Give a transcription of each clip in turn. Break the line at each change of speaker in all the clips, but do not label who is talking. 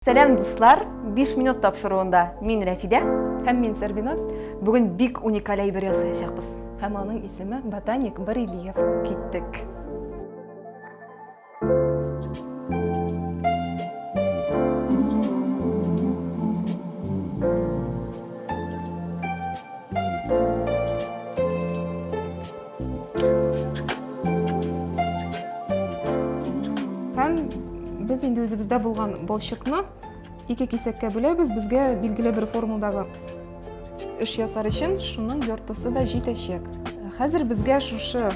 Сәлам, дуслар! 5 минут тапшыруында мин Рәфидә.
Һәм мин Сәрбиназ.
Бүген бик уникаль әйбер ясаячакбыз.
Һәм аның исеме Ботаник Барельеф.
Киттек.
Һәм без инде үзебездә булган балчыкны ике кисәккә бүләбез. Безгә билгеле бер формадагы эш ясар өчен шуның яртысы да җитәчәк. Хәзер безгә шушы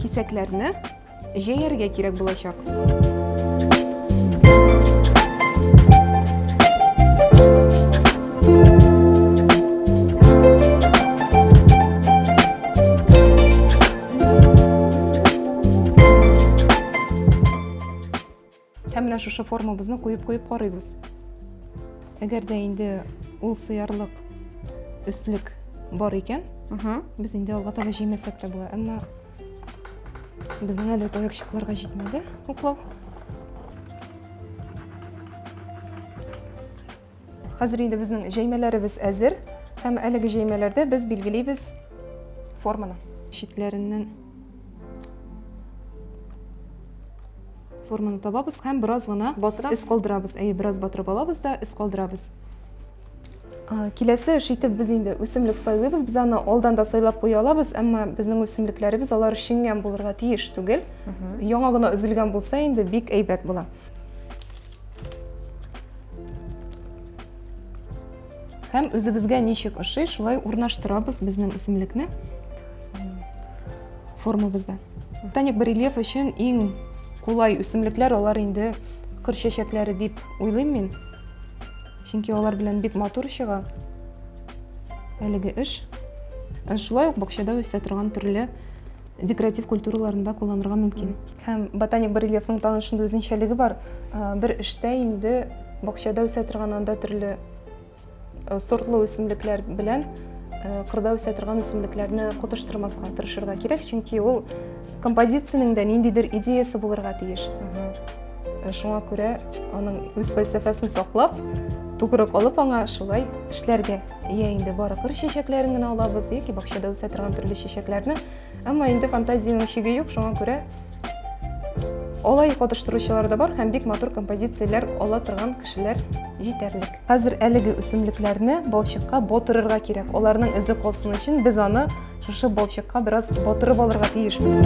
кисәкләрне җәяргә кирәк булачак. Һәм менә шушы формабызны куеп-куеп карыйбыз. Әгәр дә инде ул сыярлык өслек бар икән, без инде алга таба җәймәсәк тә була. Әмма Безнең әле таякчыкларга җитмәде уклау. Хәзер инде безнең җәймәләребез әзер һәм әлеге җәймәләрдә без билгелибез форманы. Читләреннән форманы табабыз һәм бераз гына эз калдырабыз. Әйе, бераз батырып алабыз да эз калдырабыз. Киләсе эш итеп без инде үсемлек сайлыйбыз. Без аны алдан да сайлап куя алабыз, әмма безнең үсемлекләребез алар шиңгән булырга тиеш түгел. Яңа гына өзелгән булса инде бик әйбәт була. Һәм үзебезгә ничек ошый, шулай урнаштырабыз безнең үсемлекне формабызда. Ботаник барельеф өчен иң кулай үсемлекләр алар инде кыр чәчәкләре дип уйлыйм мин. Чөнки алар белән бик матур чыга әлеге эш. Э, шулай ук бакчада үсә торган төрле декоратив культураларында кулланырга мөмкин. Һәм ботаник барельефның тагын шундый үзенчәлеге бар. Э, бер эштә инде бакчада үсә торган анда төрле э, сортлы үсемлекләр белән кырда үсә торган үсемлекләрне катыштырмаска тырышырга кирәк, чөнки ул композициянең дә ниндидер идеясе булырга тиеш. Э, шуңа күрә аның үз фәлсәфәсен саклап, тугры калып аңа шулай эшләргә. Я инде бары кыр чәчәкләрен генә алабыз, яки бакчада үсә торган төрле чәчәкләрне. Әмма инде фантазиянең чиге юк, шуңа күрә алай катыштыручылар да бар һәм бик матур композицияләр ала торган кешеләр җитәрлек. Хәзер әлеге үсемлекләрне балчыкка батырырга кирәк. Аларның эзе калсын өчен без аны Шушы балчыкка бераз батырып алырга тиешбез.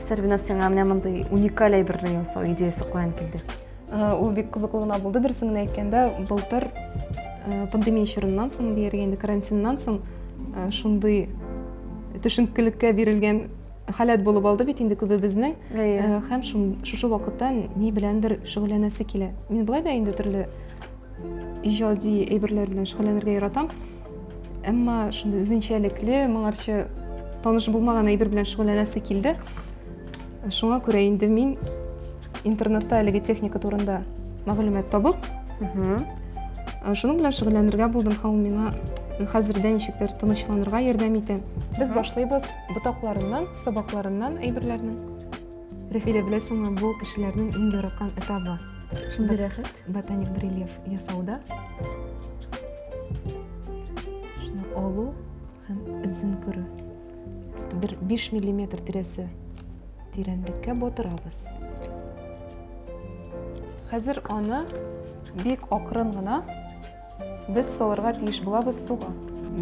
Сәрбиназ, сиңа менә мондый уникаль әйберне ясау идеясы каян килде?
Э, ул бик кызыклы гына булды, дөресен генә әйткәндә, былтыр э, пандемия чорыннан соң, дияргә инде карантиннан соң, э, шундый төшенкелеккә бирелгән халәт булып алды бит инде күбебезнең. Э, һәм шушы вакытта ни беләндер шөгыльләнәсе килә. Мин болай да инде төрле иҗади әйберләр белән шөгыльләнергә яратам. Әмма шундый үзенчәлекле, моңарчы таныш булмаган әйбер белән шөгыльләнәсе килде. Шуңа күрә инде мин интернетта әлеге техника турында мәгълүмат табып, шуның белән шөгыльләнергә булдым һәм ул миңа хәзердә ничектер тынычланырга ярдәм итә. Без башлыйбыз ботакларыннан, сабакларыннан әйберләрнең. Рәфилә, беләсеңме, бу кешеләрнең иң яраткан этабы.
Шундый рәхәт.
Ботаник барельеф ясауда. Шуны алу һәм эзен күрү. Бер 5 миллиметр тирәсе тирәнлеккә батырабыз. Хәзер аны бик акрын гына без салырга тиеш булабыз суга.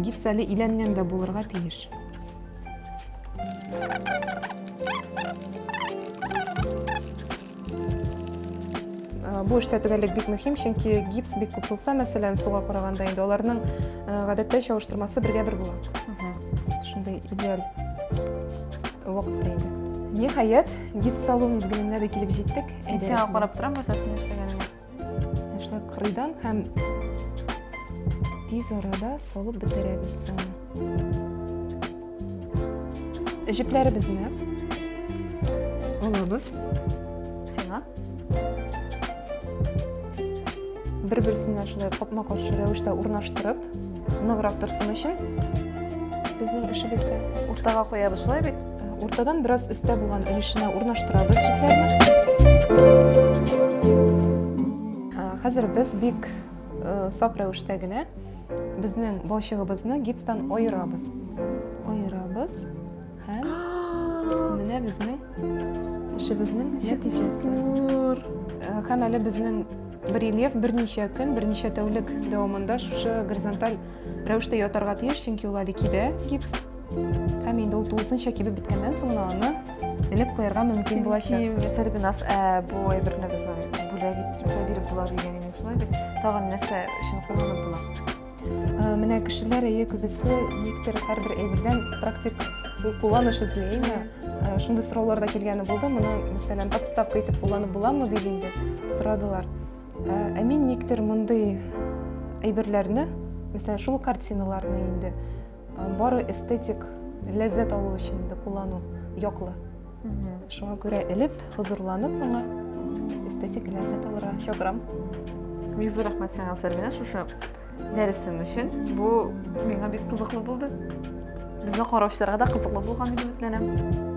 Гипс әле иләнгән дә булырга тиеш. Э, бу эштә төгәллек бик мөһим, чөнки гипс бик күп булса, мәсәлән, суга караганда инде аларның э, гадәттә чагыштырмасы бергә бер була. Шундый идеаль вакытта инде. Ниһаять, гипс салу мизгеленә дә килеп җиттек.
Мин сиңа карап торам, башта син эшләгәнеңә.
Шулай кырыйдан һәм тиз арада салып бетерәбез без аны. Җепләребезне алабыз.
Сиңа.
Бер-берсенә шулай капма-каршы рәвештә урнаштырып, ныграк торсын өчен безнең эшебездә.
Уртага куябыз, шулай бит?
Э, уртадан бераз өстә булган өлешенә урнаштырабыз җепләрне. Э, хәзер без бик э, сак рәвештә генә безнең балчыгыбызны гипстан аерабыз. Аерабыз һәм менә безнең эшебезнең нәтиҗәсе. Һәм әле безнең барельеф берничә көн, берничә тәүлек дәвамында шушы горизонталь рәвештә ятарга тиеш, чөнки ул әле кибә гипс. Һәм инде ул тулысынча кибеп беткәннән соң гына аны элеп куярга мөмкин булачак.
Сәрбиназ, ә бу әйберне безнең бүләк иттереп тә биреп була дигән идең, шулай бит? Тагын нәрсә өчен кулланып була?
Э, менә кешеләр әйе күбесе никтер һәрбер әйбердән практик кулланыш эзли әйме э, шундый сораулар да килгәне булды моны мәсәлән подставка итеп кулланып буламы дип инде сорадылар э, ә мин никтер мондый әйберләрне мәсәлән шул картиналарны инде бары эстетик ләззәт алу өчен инде куллану яклы Шуңа күрә элеп, хозурланып аңа эстетик ләззәт алырга чакырам.
Бик зур рәхмәт сиңа, Сәрвинә, шушы дәресең өчен. Бу миңа бик кызыклы булды. Безне караучыларга да кызыклы булган дип өметләнәм.